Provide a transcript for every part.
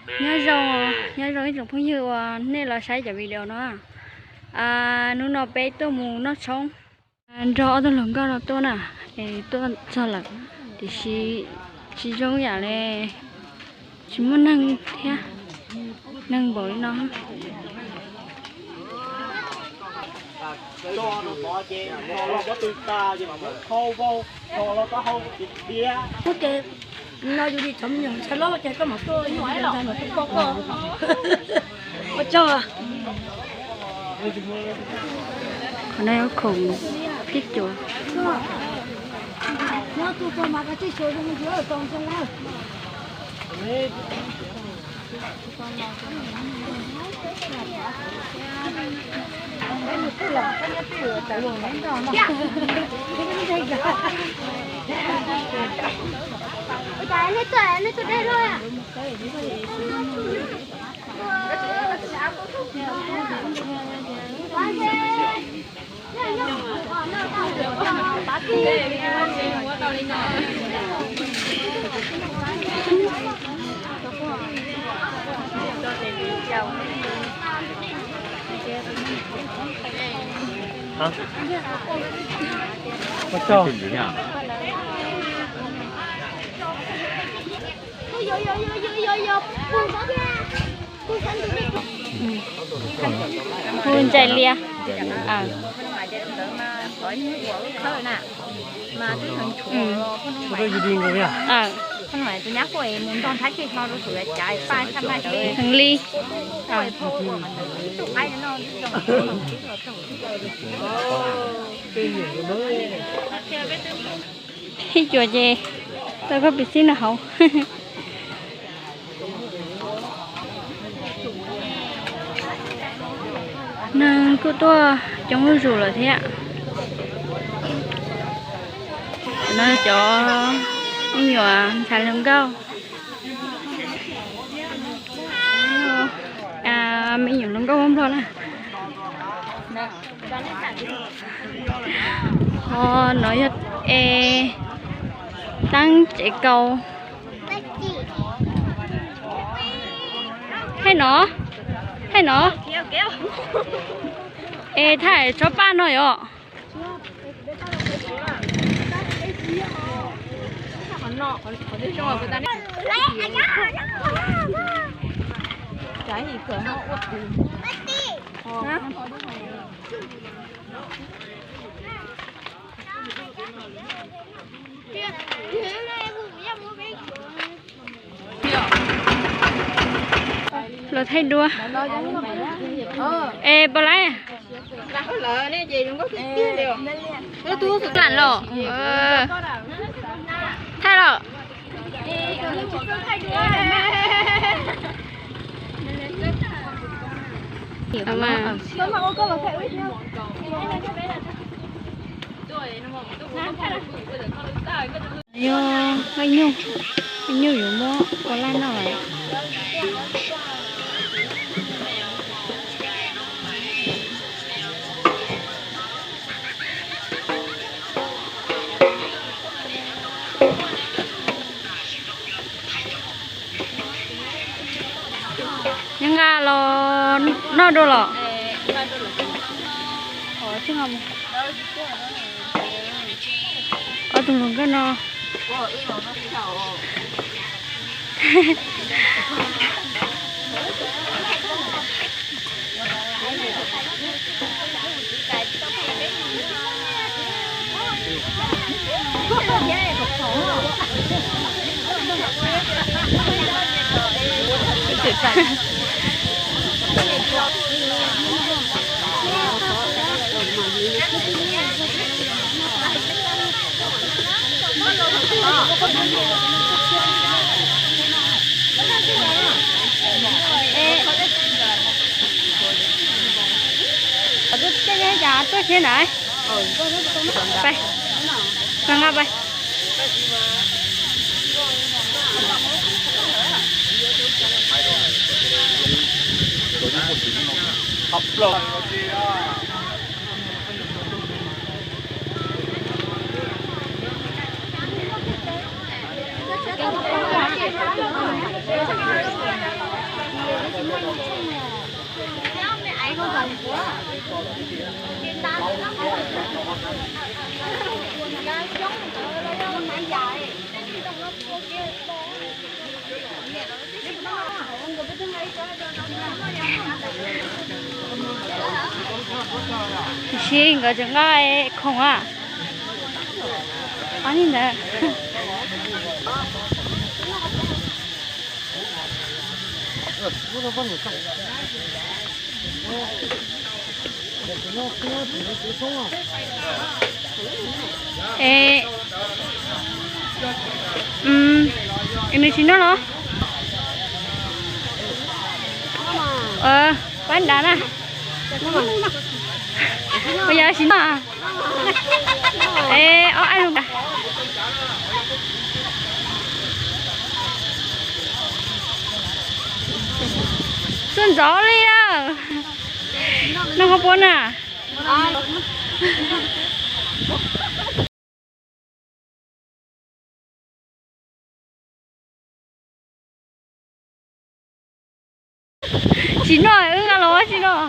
Nyob zoo, nyob zoo ib tsoom phooj ywg uas nej los saib cov video no. Hnub no peb tuaj mus noj tshoob nrog ob tug hluas nkauj no tuaj na, es tuaj txog lawm, tiam sis tsis zoo yam li tsis muaj neeg thiab, neeg npaum li no. Qhov no yog khoom phij cuav. Hu ntsais lias. Heev li. Ib cuam ces tau koj piv xib noj hauv. Neeg kuj tuaj coob zuj zus lawm thiab. No cov me nyuam ntxhais hluas nkauj, me nyuam hluas nkauj Hmoob Nplog na. Ho no yog es taab tsev kaus. Thaij no, thaij no. Es thaij tsob paj no yom. Los thaij duab. Es pom lawm. Lam los. Thaij los. Yog Maiv Nyuj, Maiv Nyuj yuav muab ua laj noj lawm. Nyob nqa los noj dua los? Ob tug hluas nkauj no. Tuaj thiab na. Pais, nqa pais. Tiam sis nkawd tseem nqa khoom a. Ob li ntawd. Es, nws tsis noj los? Pab nrad na. Ua yog tsis noj. Es ob ab lug. Tuaj ntxov li a. Noj qhov puab na. Tsis noj wb nqa los tsis noj.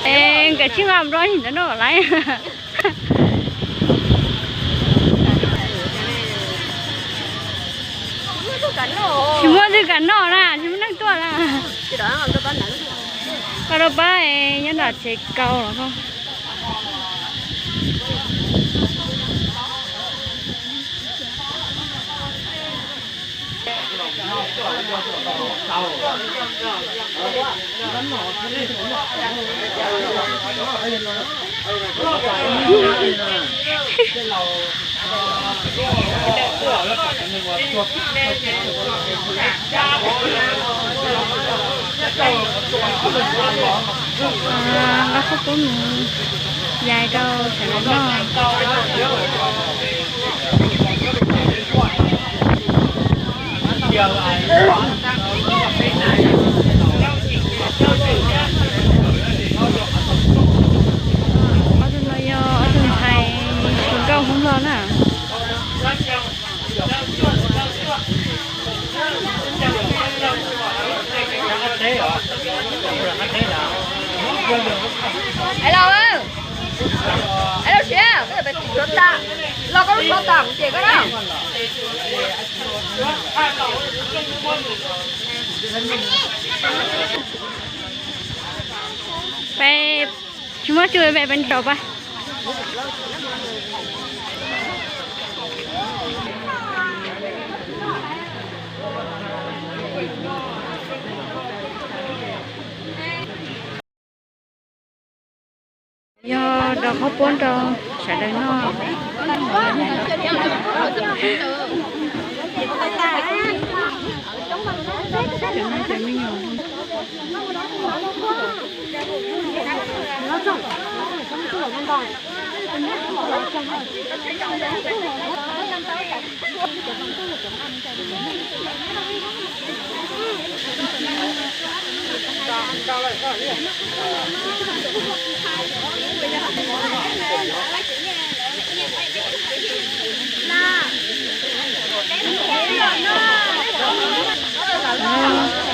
Es nkawd tsis nqa nroj ntawd noj lawm. Tsis muaj twg kam noj na, tsis muaj neeg tuaj na. Koj rau pab nyob nram tsev kaus los. Nqa qhov puab mus yais rau sawv daws noj. Ob tug no yog ob tug ntxhais hluas nkauj Hmoob Nplog na. Es los, es los siab, koj yuav pem tiv tshuav tas, los koj lub tshuav tas kuv cem koj na. Peb tsis muaj cua peb peb nrau pab. Yog rau qhov puab rau sawv daws noj.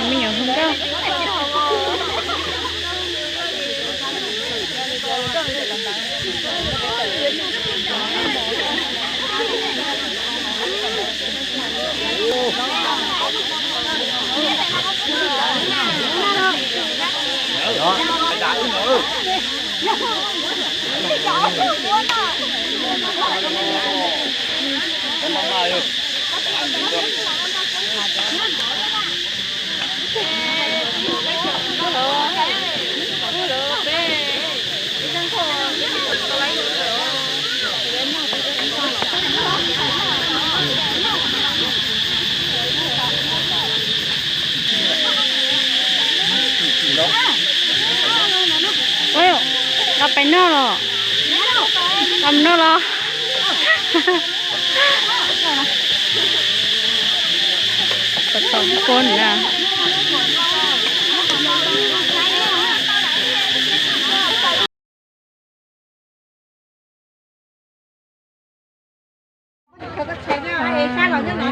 Me nyuam hluas nkauj. Los pem no los? Los no los? Tom tom pon na.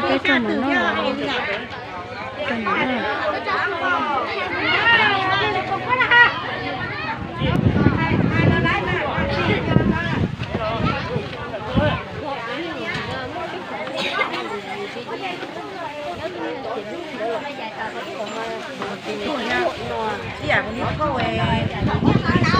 Peb rau mus noj, rau mus noj. Cov no yog nqaij nyuj, nqaij nyuj hauv.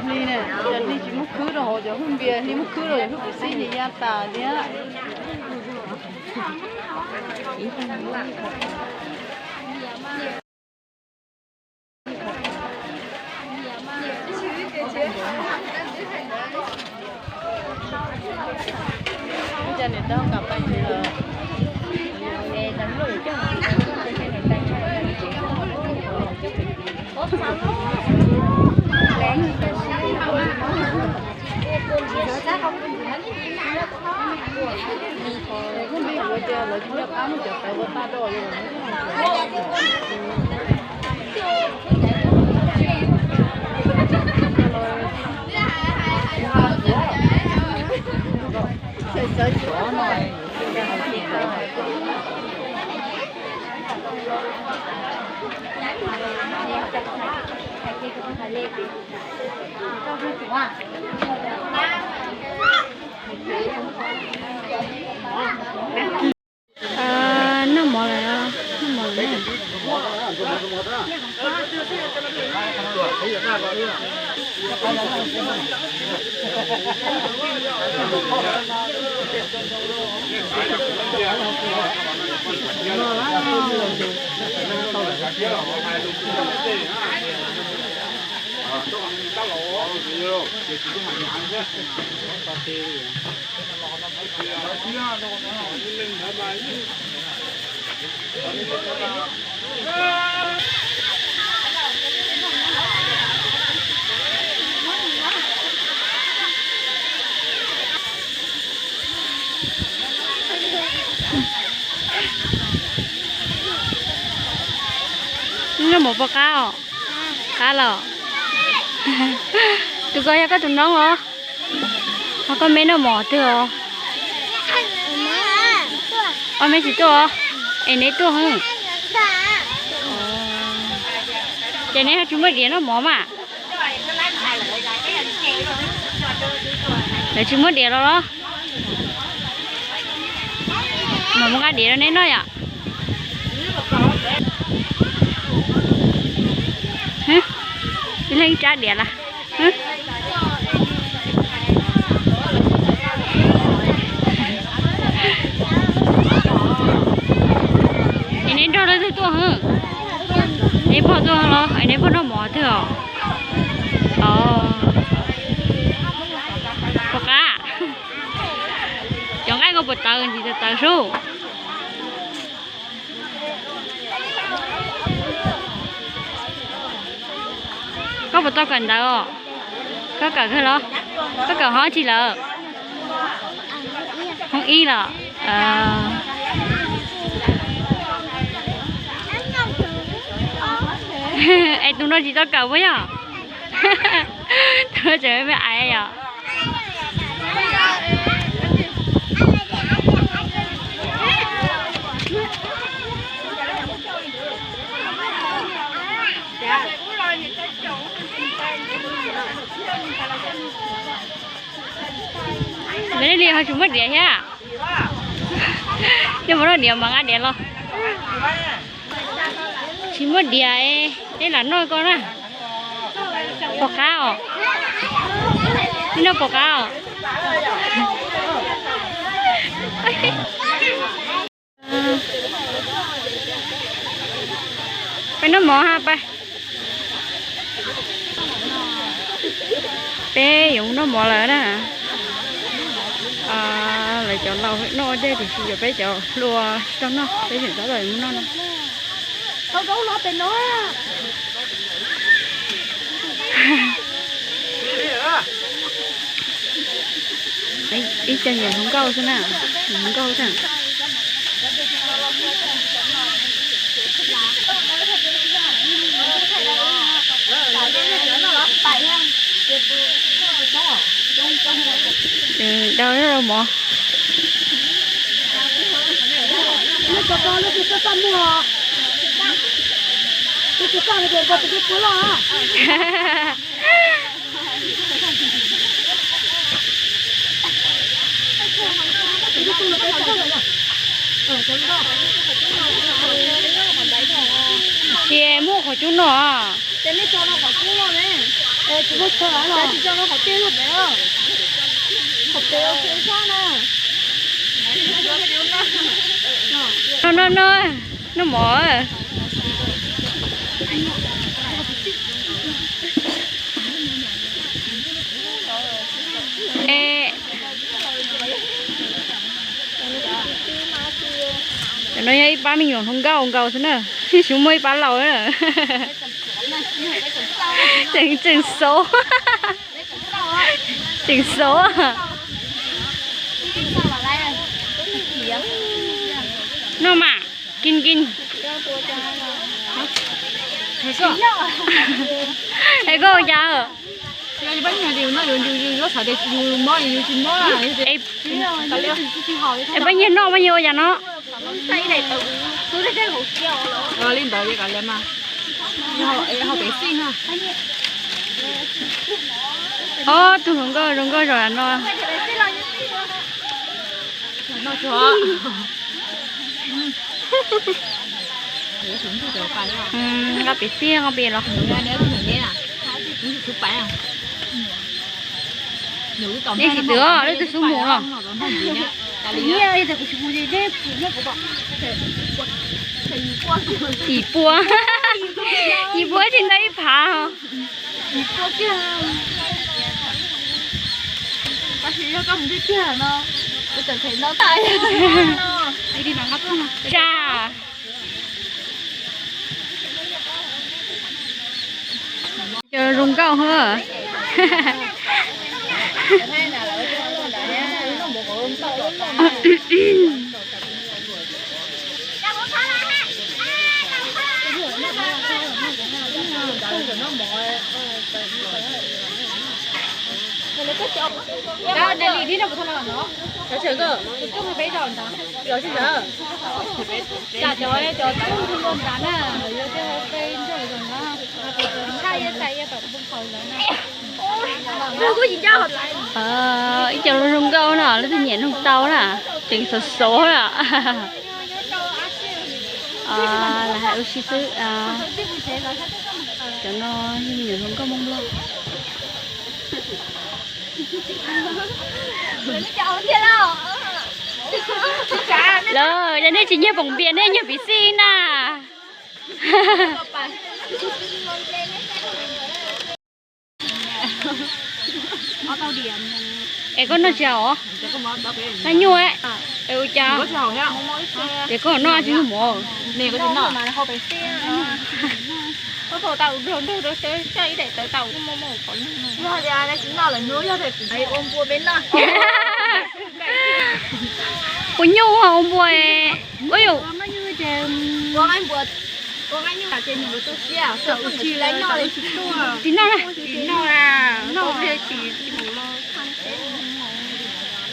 Hli ne, hli tsis muaj khwb rau hauv cov hwj npias, hli muaj khwb rau cov hwj kuv xib nis ya tas thiab. Noj mov lawm, noj mov lawm. Noj mov puas qab os? Qab los? Tus ko yog koj tus noob os? Ho koj me noj mov twg os? Ob me tsis tuaj os? Es neb tuaj hwb. Ces neb ho tsis muaj diav noj mov mas. Lawv tsis muaj diav los los? Mas muab nqa diav rau neb noj yom. Ib leeg tsab diav lawm. Es neb nrog leej twg tuaj hwb? Tuaj los es neb puas noj mov twg os? Puas qab? Cov nqaij koj puas tawv ntsis tawv sub? Koj puas tau kawm ntawv os? Koj kawm kawg los? Koj kawm hoob tsi lawm? Hoob ib los? Es tus no tsis tau kawm puas yog? Tus no tseem me me aiv yom. Li ho tsis muaj diav thiab. Yog muaj diav mas nqa diav los. Tsis muaj diav, peb lam noj koj na. Puas qab os? Peb noj puas qab os? Peb noj mov ha pab. Peb yuav noj mov lawm na. Lawv cov laus noj ua ntej tiam sis yog peb cov hluas tsis tau noj, peb tseem tab tom yuav noj no. Ib co nyuam hluas nkauj xwb na, nyuam hluas nkauj xwb. Dau mov. Ces muaj qhov cub no. No no no, noj mov. Cov no yog ib pab me nyuam hluas nkauj nkaus xwb na, tsis muaj ib pab laus na. Tseem, tseem xauv, tseem xauv. Noj mas, kij kij. Es koj ua cas? Es pab nyiag noj, pab nyiag noj mas nyiag ua cas no? Li ntawd li kav liam mas. Ob tug hluas nkauj zoo nkauj zoo no. Nqa pem txij nqa pem los. Nej tsis twv, leej twg xub mus los. Yim pua, yim pua tsis ntau ib phav. Tsam. Cov zoo nkauj hos. Ib co zoo nkauj no, leej twg nyiam nug tau na, tseem xauv xauv na. Lawv hais ua si xwb. Cov no me nyuam hluas nkauj Hmoob Nplog. Lawv, yog nej tsis nyiag poom npias nej nyiag piv xij na. Es koj noj tsis haus? Noj nyuaj, es ua cas? Ces koj noj tsis muaj mov. Ua nyuj ua npua, ua yus. Tsis noj na.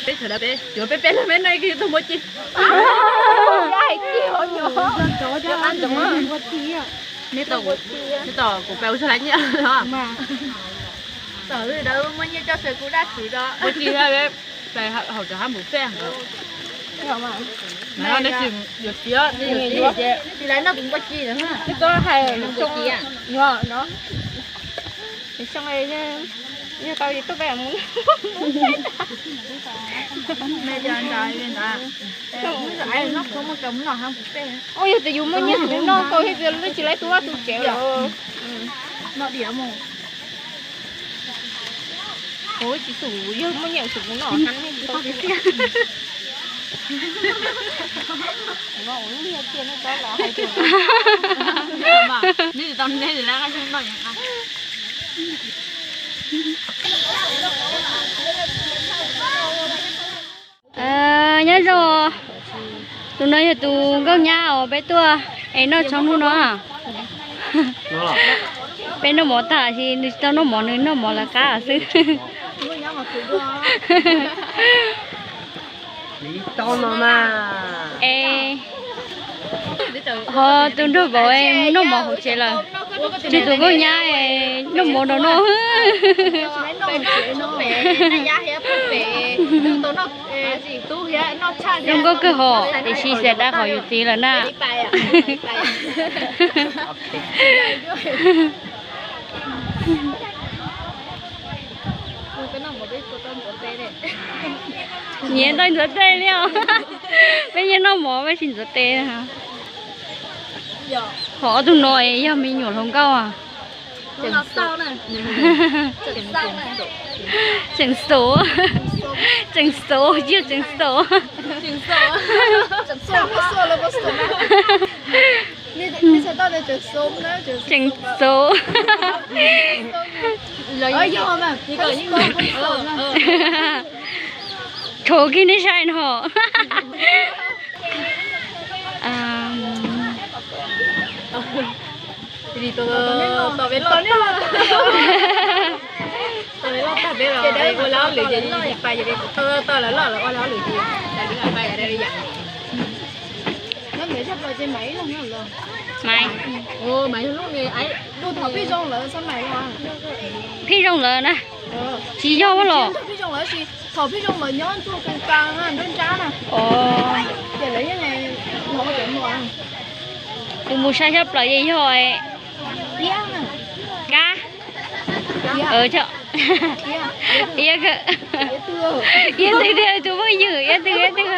Peb sawv daws peb, yuav peb peb leeg peb noj ib tug npua ci. Neb tau, neb tau kuv pab ua txog lab nyiaj los? Txawm li ntawd muaj nyiaj coj sawv kuv dab tsi los? Npua ci, peb pais hauv cov hab npus pej. Mas no nej tsis yuav txiv, nej yuav txiv ces tsis lawv noj kuv npua ci lawm. Twb hais yuav no. Xyoo yog tau tuaj peb mus. Yog tias yus muaj nyiaj kuv noj tau thiab, tsis lawv tu vaj tu tsev lawm. Noj diam mus. Kuv tsis xum, yog muaj nyiaj xum kuv noj. Neb tsis tau neb li na, noj. Nyob zoo, tus no yog tus nkauj nyab uas peb tuaj es noj tshoob hnub no. Peb noj mov tag sis nws tsis tau noj mov, nws noj mov lawv qab xwb. Es ho tus nraug vauv noj mov hauv tsev lawm, tsuas tus nkauj nyab noj mov nrog noj. Zoo nkauj kawg hos, tiam sis xav dab qhov yus txiv lawm na. Nyias tau ntxuav tes li os. Peb nyias noj mov peb tsis ntxuav tes. Ho ob tug no yog me nyuam hluas nkauj. Tseem xauv, tseem xauv, tsis yog tseem xauv. Tseem xauv. Tshuav kiag nej saib no. Phij zoo lawm na. Tsis yog los. Tus mus saib xyab plaws ces yog kab. Iab twg, tus phooj ywg iab twg iab twg a?